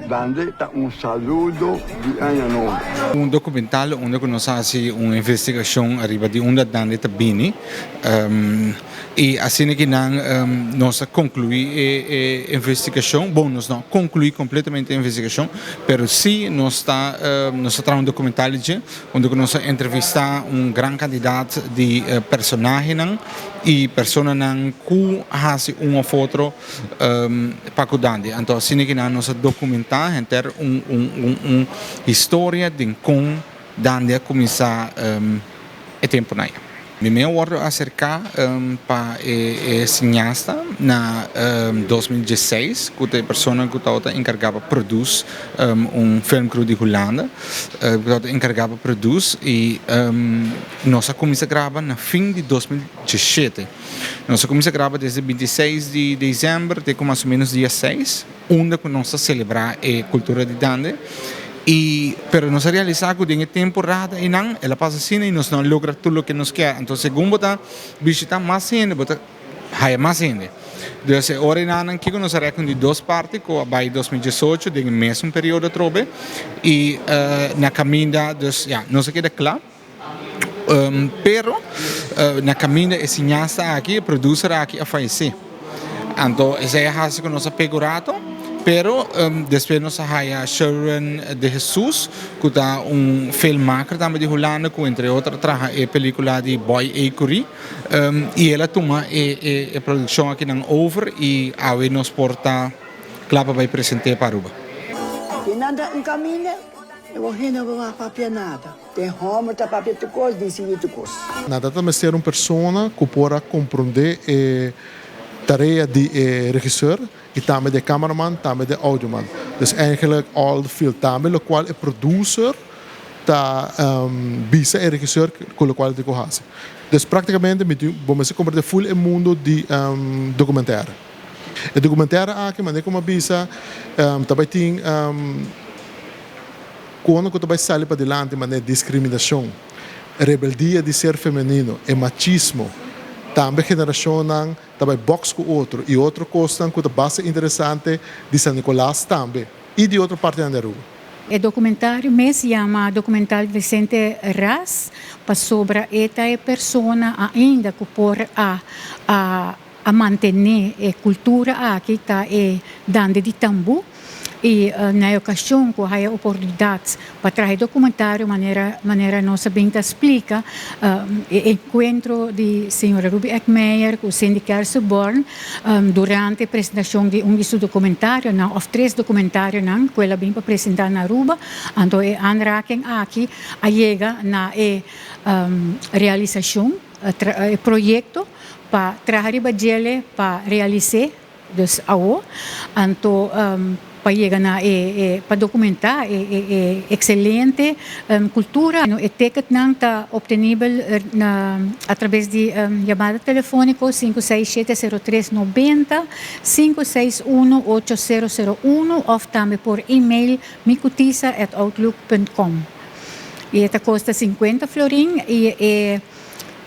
Dande ta un saludo di aña nobo. Un documental unda cu nos a haci un investigacion ariba di unda Dande ta bini y asina ki nan nos a conclui e investigacion, bon nos no a conclui completamente e investigacion pero si nos ta nos a traha un documental di dje unda cu nos a entrevista un gran cantidad di personahenan y personanan cu a haci un of otro pa cu Dande. Anto asina ki nan nos a documenta henter un un un historia den con Dande a cuminsa e temponan ya. Mi me a wordo acerca pa e cineasta na 2016 cu ta e persona cu tabata encarga pa produce un film crew di Hulanda cu tabata encarga pa produce y nos a cuminsa graba na fin di 2017. Nos a cuminsa graba desde 26 di december te cu mas o menos dia 6, unda cu nos ta celebra e cultura di Dande. Y, pero nos a realisa cu den e temporada eynan el a pasa asina y nos no a logra tur loke nos kier. Enton segun bo ta bishita mas hende bo ta haya mas hende. Dus e ora eynan kico nos a reken di dos parti cu a bay 2018 den e mesun periodo atrobe y na caminda dus ya nos a keda cla. Pero na kaminda e siñasta aki, e producer aki a fayesé. Anto esei a hasi ku nos a pega un rato, pero despues nos a haya Sherwin de Jesus, ku ta un filmmaker tambe di Hulanda ku entre otro a traha e pelikula di Boy Ecury, i el a tuma e produkshon akinan over i awe nos por ta kla pa bai present'é pa Aruba. Tin nan ta un kaminda, e bo hende no por papia nada. Den hòmber ta papia tur kos, disidí tur kos. Nan ta mester un persona ku por a komprondé e tarea di e regisor i tambe di e cameraman, tambe di e audioman. Dus eigenlijk all the field. Tambe lokual e producer ta bisa e regisor ku lokual e tin ku hasi. Dus praktikamente mi tin bo mester komprondé ful e mundo di documentaire. E documentaire aki manera ku mi a bisa ta bai tin. Kono ku ta bai sali padilanti manera diskriminashon, rebeldia di ser femenino, e machismo, tambe generashonnan ta bai boks ku otro i otro kosnan ku ta basta interesante di San Nicolas tambe i di otro partinan di Aruba. E documentario mes yama Documental Vicente Ras pasobra e ta e persona ainda cu por a a mantene e cultura aki ta e dande di tambu y na e ocasion cu haya oportunidad pa traha e documentario manera manera nos a bin ta splica e encuentro di señora Ruby Eckmeijer cu Cindy Kerseborn durante e presentacion di un di su documentarionan of tres documentarionan cu el a bin pa presenta na Aruba anto e aanraking aki a yega na e realisacion e proyecto pa traha riba djele pa realis'é, dus awo, anto pa yega na e e pa dokumentá e e e ekselente kultura. E ticketnan ta optenibel na atrabes di yamada telefóniko 567 03 90, 561 8001 òf tambe por email mikutisa at outlook punt com. I e ta kosta 50 florin i e.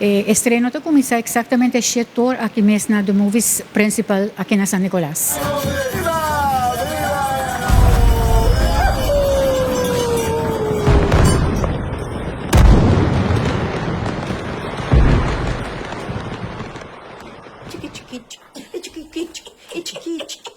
E estreno ta cuminsa exactamente shet or aki mes na The Movies Principal aki na San Nicolas. Chiki chiki chiki chiki chiki chiki.